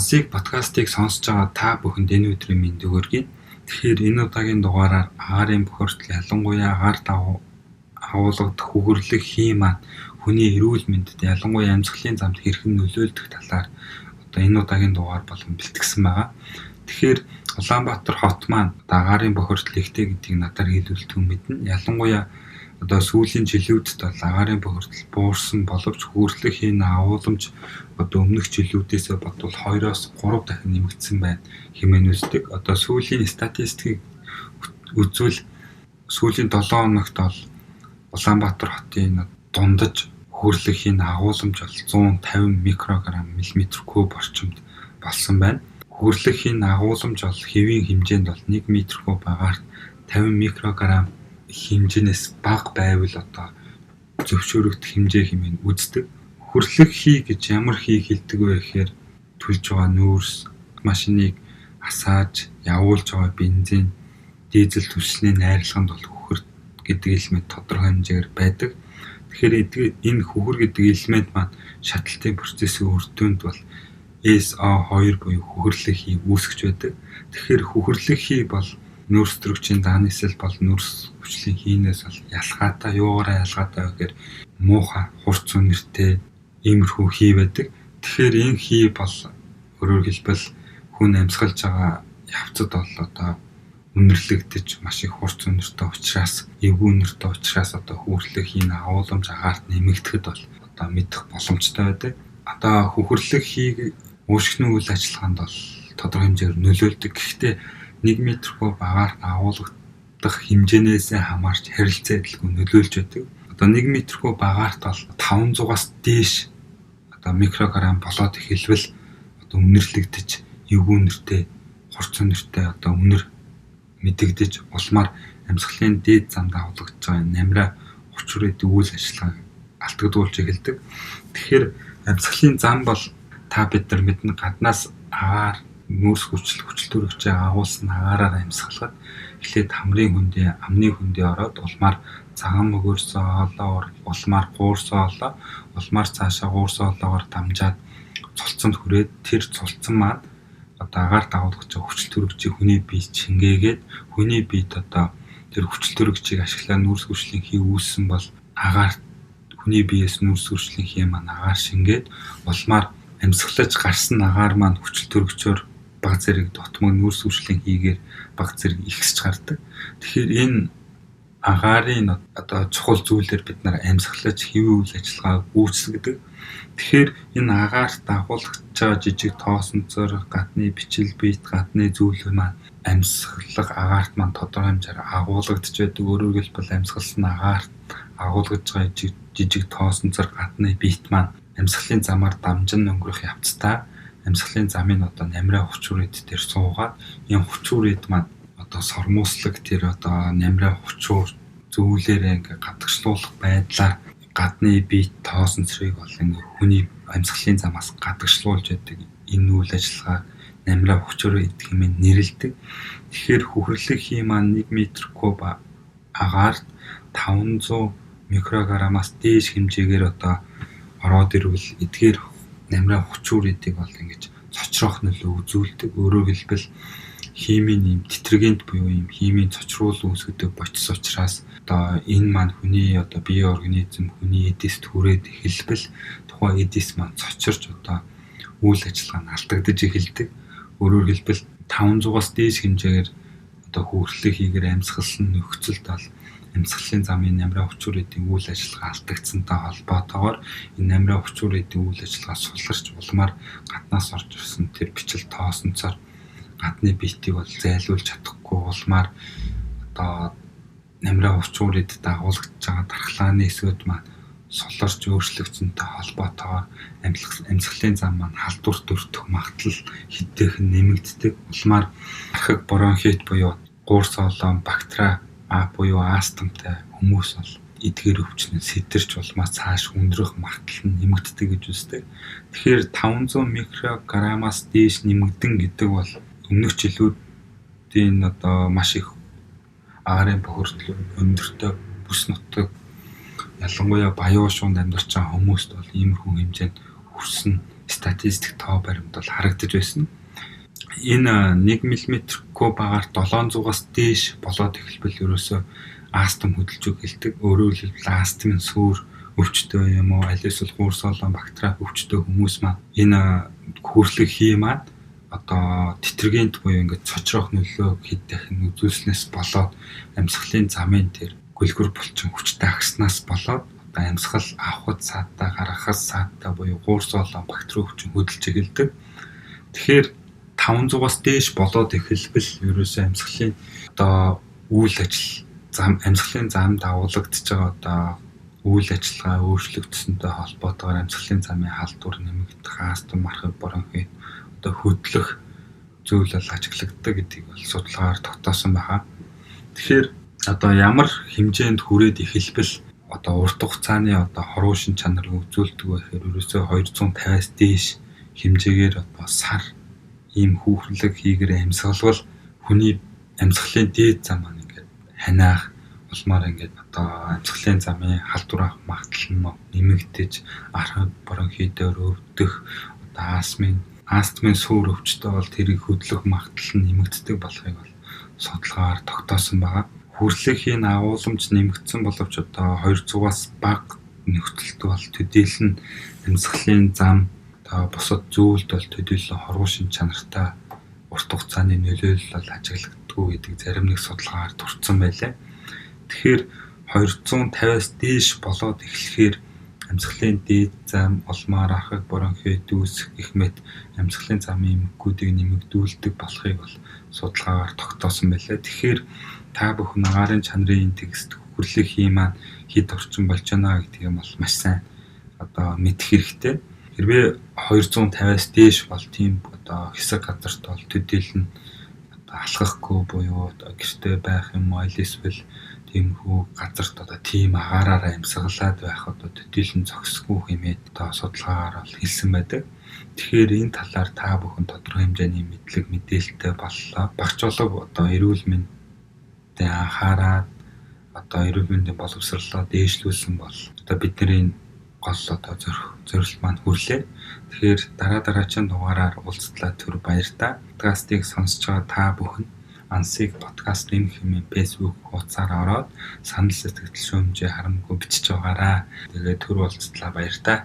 Мансыг подкастыг сонсож байгаа та бүхэнд энэ өдрийн мэнд өгөргий. Тэгэхээр энэ удаагийн дугаараар агаарын бохирдол, ялангуяа агаар агуулгадах үхэрлэг хий маань хүний эрүүл мэндэд, ялангуяа амьсгалын замд хэрхэн нөлөөлөх талаар одоо энэ удаагийн дугаар болон бэлтгэсэн байгаа. Тэгэхээр Улаанбаатар хот маань агаарын бохирдол ихтэй гэдгийг надаар хэлүүлдэг мэднэ. Ялангуяа одоо сүүлийн жилүүдэд бол агаарын бохирдол буурсан боловч хүүрлэх хийн агуулмж одоо өмнөх жилүүдээсээ бодвол 2-оос 3 дахин нэмэгдсэн байна хэмээн үздэг. Одоо сүүлийн статистикийг үзвэл сүүлийн 7 хоногт бол Улаанбаатар хотын дундаж хүүрлэх хийн агуулмж бол 150 микрограмм миллиметр куб орчимд болсон байна. Хүүрлэх хийн агуулмж бол хэвийн хэмжээнд бол 1 метр куб агаарт 50 микрограмм хэмжээнээс бага байвал одоо зөвшөөрөгдөх хэмжээ хэмээн үздэг. Хөрлөх хий гэж ямар хий хэлдэг вэ гэхээр түлж байгаа нүүрс, машиныг асааж явуулж байгаа бензин, дизель түлшний найрлаганд бол хөхөр гэдэг элемент тодорхой хэмжээгээр байдаг. Тэгэхээр энэ хөхөр гэдэг элемент маань шатлалтын процессын үр дүнд бол SO2 буюу хөхөрлөх хий үүсгэж байдаг. Тэгэхээр хөхөрлөх хий бол нүүрс төрөгчийн дааны эсэл бол нүүрс хүчлийн хийнээс бол ялгаатай, юугаараа ялгаатай вэ гэхээр муухай хурц үнэртэй иймэрхүү хий байдаг. Тэгэхээр энэ хий бол өөрөөр хэлбэл хүн амьсгалж байгаа явцад бол одоо үнэрлэгдэж маш их хурц үнэртэй учраас, эвгүй үнэртэй учраас одоо хүүрлэх хийн агуулмж агаарт нэмэгдэхэд бол одоо мэдэх боломжтой байдаг. Одоо хөхөрлөх хийг уушгины үйл ажиллагаанд бол тодорхой хэмжээгээр нөлөөлдөг. Гэхдээ 1 метр куб агаарт агуулгадах хэмжээнээс хамаарч харилцаа адилгүй нөлөөлж байдаг. Одоо 1 метр куб агаарт бол 500-аас дээш одоо микрограмм болоод эхэлвэл одоо үнэрлэгдэж эвгүй үнэртэй, хурц үнэртэй одоо үнэр мэдэгдэж улмаар амьсгалын дээд замд агуулгадж байгаа намраа хүчрээд үйл ажиллагааг алдагдуулж эхэлдэг. Тэгэхээр амьсгалын зам бол та бид нар мэднэ, гаднаас агаар нүүрс хүчил хүчил төрөгчөө агуулсан агаараар амьсгалахад эхлээд хамрын хөндий, амны хөндий ороод улмаар цагаан мөгөөрсөн хоолоо, улмаар гуурсан хоолоо, улмаар цаашаа гуурсан хоолоогоор дамжаад цулцсанд хүрээд тэр цулцсан маань одоо агаар дагуулгаж байгаа хүчил төрөгчийг хүний бие чингээгээд хүний биед одоо тэр хүчил төрөгчийг ашиглаад нүүрс хүчлийн хий үүссэн бол агаар хүний биеэс нүүрс хүчлийн хий маань агаар шингээд улмаар амьсгалаж гарсан агаар маань хүчил төрөгчөөр баг зэрэг дутмаг нүүрс хүчлийн хийгээр баг зэрэг ихсэж гардаг. Тэгэхээр энэ агаарын одоо чухал зүйлээр бид нар амьсгалаж хэвийн үйл ажиллагаа үүсгэдэг. Тэгэхээр энэ агаарт дагуулгаж байгаа жижиг тоосонцор, гадны бичил бит, гадны зүйл маань амьсгалах агаарт маань тодорхой хэмжээгээр агуулгадж байдаг. Өөрөөр хэлбэл амьсгалсан агаарт агуулгаж байгаа жижиг тоосонцор, гадны бит маань амьсгалын замаар дамжин өнгөрөх явцдаа амьсгалын замын одоо намраа хүчүүрэд дээр суугаад энэ хүчүүрэд маань одоо сормууслаг тэр одоо намраа хүчүүр зүйлээрээ ингээ гадагшлуулах байдлаар гадны бит тоосон цэрэг бол ингээ хүний амьсгалын замаас гадагшлуулж яадаг энэ үйл ажиллагааг намраа хүчөөрөө идэх хэмээн нэрлэдэг. Тэгэхээр хөхөрлөх хий маань 1 метр куб агаарт 500 микрограммаас дээш хэмжээгээр одоо ороод ирвэл эдгээр намраа хүчүүрүүдийг бол ингэж цочроох нөлөө үзүүлдэг. Өөрөөр хэлбэл химийн ийм детергент буюу ийм химийн цочруул үүсгэдэг бодис учраас одоо энэ маань хүний одоо бие организм хүний эдист хүрээд эхэлбэл тухайн эдис маань цочорч одоо үйл ажиллагаа нь алдагдаж эхэлдэг. Өөрөөр хэлбэл 500-аас дээш хэмжээгээр одоо хүүрлэг хийгээр амьсгалсан нөхцөлд бол амьсгалын замын намраа хүчүүрүүдийн үйл ажиллагаа алдагдсантай холбоотойгоор энэ намраа хүчүүрүүдийн үйл ажиллагаа суларч улмаар гаднаас орж ирсэн тэр бичил тоосонцоор гадны биетийг бол зайлуулж чадахгүй улмаар одоо намраа хүчүүрүүд дагуулгаж байгаа дархлааны эсүүд маань суларч өөрчлөгдсөнтэй холбоотойгоор амьсгалын зам маань халдварт өртөх магадлал хэвтэйхэн нэмэгддэг. Улмаар архаг бронхит буюу гуурс олоон бактери А буюу астмтай хүмүүс бол эдгээр өвчнөд сэтэрч улмаас цааш өндрөх магадлал нь нэмэгддэг гэж үздэг. Тэгэхээр 500 микрограммаас дээш нэмэгдэн гэдэг бол өмнөх жилүүдийн одоо маш их агаарын бохирдол өндөртэй бүс нутаг, ялангуяа баян шуунд амьдарч байгаа хүмүүст бол иймэрхүү хэмжээнд хүрсэн статистик тоо баримт бол харагдаж байсан. Энэ 1 мм куб агаар 700-аас дээш болоод эхэлбэл ерөөсөө астм хөдөлж эхэлдэг. Өөрөөр хэлбэл астмын сүүр өвчтөй юм уу, аль эсвэл гуурсоолон бактери өвчтөй хүмүүс маань энэ хүүрлэг хий маань одоо тэтэргент буюу ингээд цочрох нөлөө хэд дахин үзүүлснээс болоод амьсгалын замын тэр гөлгөр булчин хүчтэй агснаас болоод одоо амьсгал авахд сааттай, гаргахад сааттай буюу гуурсоолон бактери өвчин хөдөлж эхэлдэг. Тэгэхээр 500-аас дээш болоод эхэлбэл ерөөсөө амьсгалын одоо үйл ажил зам амьсгалын замд агуулгадж байгаа одоо үйл ажиллагаа өөрчлөгдсөнтэй холбоотойгоор амьсгалын замын халдвар нэмэгдэх, астм, архаг, бронхит одоо хөдлөх зүйл бол ажиглагддаг гэдгийг бол судалгаагаар тогтоосон байгаа. Тэгэхээр одоо ямар хэмжээнд хүрээд эхэлбэл одоо урт хугацааны одоо хоруу шин чанар үзүүлдэг вэ гэхээр ерөөсөө 250-аас дээш хэмжээгээр одоо сар ийм хүүхрлэг хийгэр амьсгалбал хүний амьсгалын дээд зам маань ингээд ханиах улмаар ингээд одоо амьсгалын замын халдвар авах магадлал нь нэмэгдэж, архаг, бронхитоор өвдөх, одоо астмын сүүр өвчтөй бол тэрийг хөдлөх магадлал нь нэмэгддэг болохыг бол судалгаагаар тогтоосон байгаа. Хүрлэхийн агуулмж нэмэгдсэн боловч одоо 200-аас бага нөхцөлд бол төдийлөн амьсгалын зам одоо бусад зүйлд бол төдийлөн хорвоо шин чанартай урт хугацааны нөлөөлөл бол ажиглагддаггүй гэдэг зарим нэг судалгаагаар дурдсан байлаа. Тэгэхээр 250-аас дээш болоод эхлэхээр амьсгалын дээд зам, улмаар архаг, бронхит үүсэх гэх мэт амьсгалын замын эмгэгүүдийг нэмэгдүүлдэг болохыг бол судалгаагаар тогтоосон байлаа. Тэгэхээр та бүхэн агаарын чанарын индекст хүрлэг хий маань хэд орчим болж байна гэдгийг бол маш сайн одоо мэдэх хэрэгтэй. Хэрвээ 250-аас дээш бол тийм одоо хэсэг газарт бол төдийлөн одоо алхахгүй буюу одоо гэртээ байх юм уу, аль эсвэл тиймэрхүү газарт одоо тийм агаараараа амьсгалаад байх одоо төдийлөн зохисгүй хэмээд одоо судалгаагаар бол хэлсэн байдаг. Тэгэхээр энэ талаар та бүхэн тодорхой хэмжээний мэдлэг мэдээлэлтэй боллоо. Багч болов одоо эрүүл мэндэд анхаарад одоо эрүүл мэндийн боловсролоо дээшлүүлсэн бол одоо бидний гол одоо зорилт маань хүрлээ. Тэгэхээр дараа дараагийн дугаараар уулзтлаа, түр баяртай. Подкастыг сонсож байгаа та бүхэн Ансыг подкаст нэмэх хэмээн Facebook хуудасаар ороод санал сэтгэл шүүмжээ харамгүй бичиж байгаарай. Тэгээд түр уулзтлаа, баяртай.